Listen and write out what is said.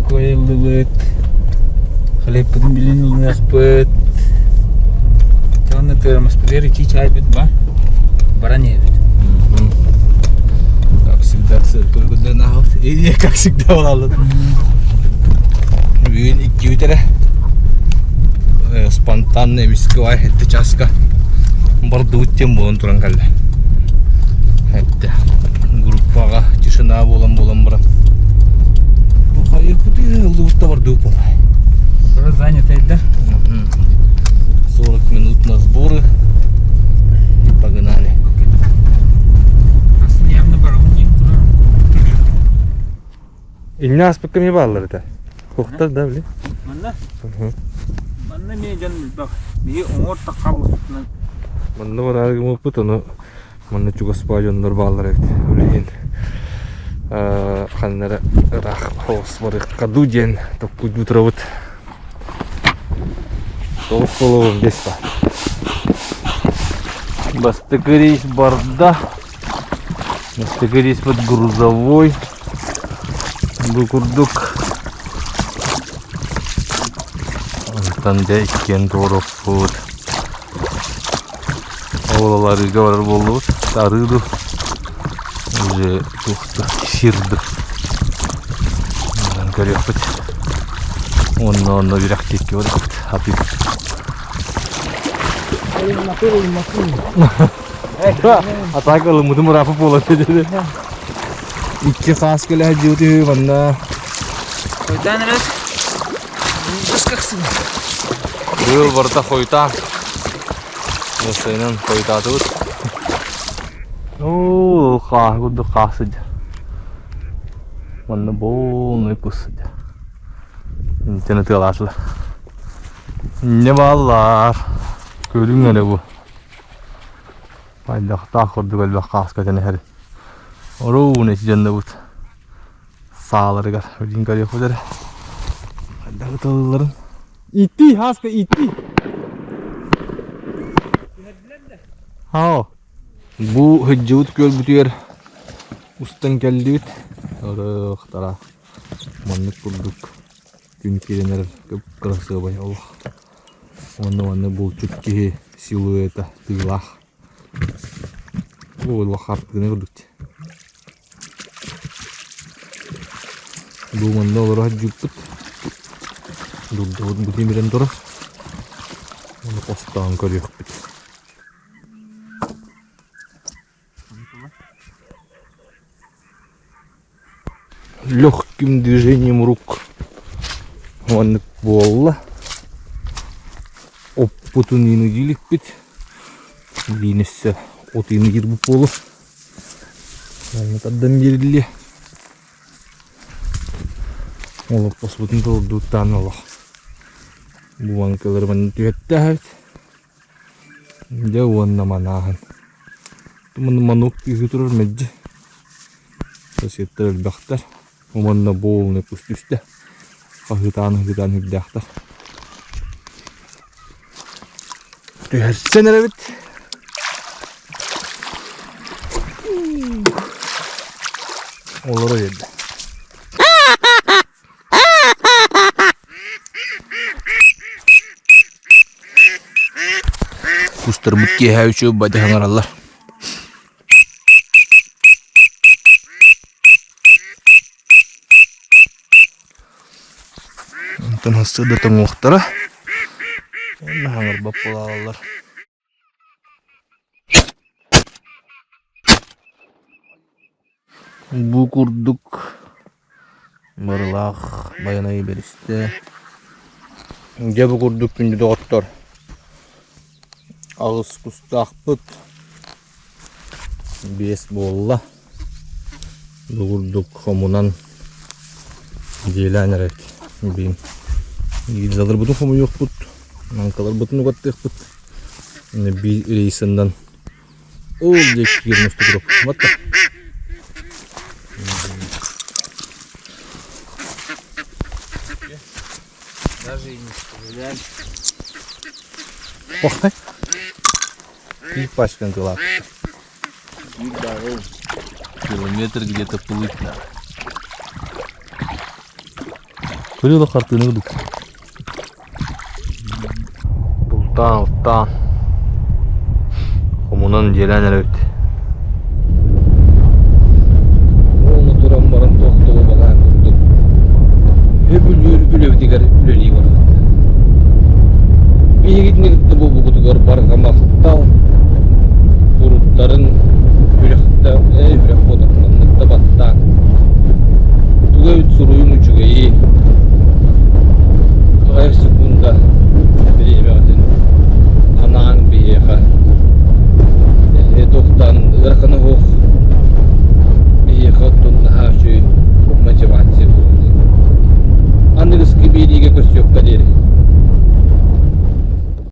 Моркуой ыллыбыт. Хлебпытын билин ылыныахпыт. Онно тыарамаспытыгар ичии чаайбыт бар. Баран иһэбит. Как всегда, церковь куда Или как всегда буолаллар. Бүгүн иккибит эрэ спонтанно эмискэ бай сэттэ чааска бардыбыт диэн буолан туран кэллэ. Сэттэ группаҕа тишина буолан буолан баран хайыппыт ыллыбыт да бардыбыт буолла. Уже занятый да? 40 минут на сборы и погнали. Нервно барон Инне ааспыкка эмиэ бааллар этэ. Куохтар да били. Манна? Манна эмиэ дьон элбэх. Биһи оҥор таххабытынан. Манна бараары гыммыппыт, ону манна чугас баа дьоннор бааллар эбит. Ол иһин ханна эрэ ыраах соҕус барыахха дуу диэн токкуйдуу турабыт. Тоҕус буолуом бес баар. Бастакы рейс барда. Бастакы рейспит грузовой. Бу курдук. Онтон дьэ иккиэн туоруохпут. Ол арыыга барар буоллубут. Арыы дуу уже туохту сир дуу. Баран көрүөхпүт. Онно онно үрэх диэки барыахпыт. Атыыт. А так ылыммытым ыраапы буолан деді. Икки хаас кэлэ сылдьыбыт үһү манна. Хойутаан эрэр. Быыл барыта хойутаан. Уопсайынан хойутаатыбыт. Оо, хаас курдук хаас сылдьар. Манна полный кус сылдьар. Интэн ытыалаатылар. Инньэ бааллар. Көрүҥ эрэ бу. Хайдахтаах курдук элбэх хааска этэн иһэр. Оруобуна ити дьоннобут сааларыгар билигин көрүөхпүт эрэ. Хайдах ытылларын. Итти, хааска итти. Хаа. Бу сылдьыбыт күөлбүтүгэр устан кэллибит. Ырыахтара маннык курдук күн киирэн эрэр кырасыабай олох. Уонна манна булчут киһи силуэта тыылаах. Бу хартыына курдук дии. Бу манна олоро сылдьыбыппыт. Дурдабыт бу тимирэн турар. Ону хостоон көрүөхпүт. Легким движением рук маннык буолла. Оппутун иныгиликпит. Биин өссө от иныгирбит буолуо. Манна тардан биэриллиэ. Олоппоспутун толордууттаан олох. Бу банкалары манна түһэттээх эбит. Дьэ уонна манааһын. Манук күүһү турар мэлдьи. Соседтар элбэхтэр. Уонна буолуна кус түстэ. Хаһыытаан-хаһыытаан үрдээхтэр. Түһэрсэн эрэбит. Олоро биэрдэ. Кустарбыт киэһэ үчүгэй бадьа саҥараллар. Онтон сарсыарда тоҥуохтара уонна саҥарбат буолаллар. Бу курдук барылаах Байанайы бэристэ. Дьэ бу курдук күндү доҕоттор аҕыс кустаахпыт биэс буолла. Бу курдук хомунан дьиэлээн эрэбит. Билигин гильзаларбытын хомуйуохпут, маҥкаларбытын угаттыахпыт. Биир рейсынан Ол диэки киирэн устугурук. Вот так. Даже и не стреляли. Охтай. И пачкан тылап. Километр где-то плыть надо. Көрүө да хартыына курдук. Бултаан, оттаан, хомунан дьиэлээн эрэбит. Уонна туран баран туох да буолбатаҕын курдук өбүлүүр үлэбитигэр үлэлии барбыт. Биһигитини кытта буолбукутугар барҕа махтал куруттарын үрэхтэ ээ үрэх буотахтаннык баттаан туга эбит суруйуҥ үчүгэйи аҕыйах секунда.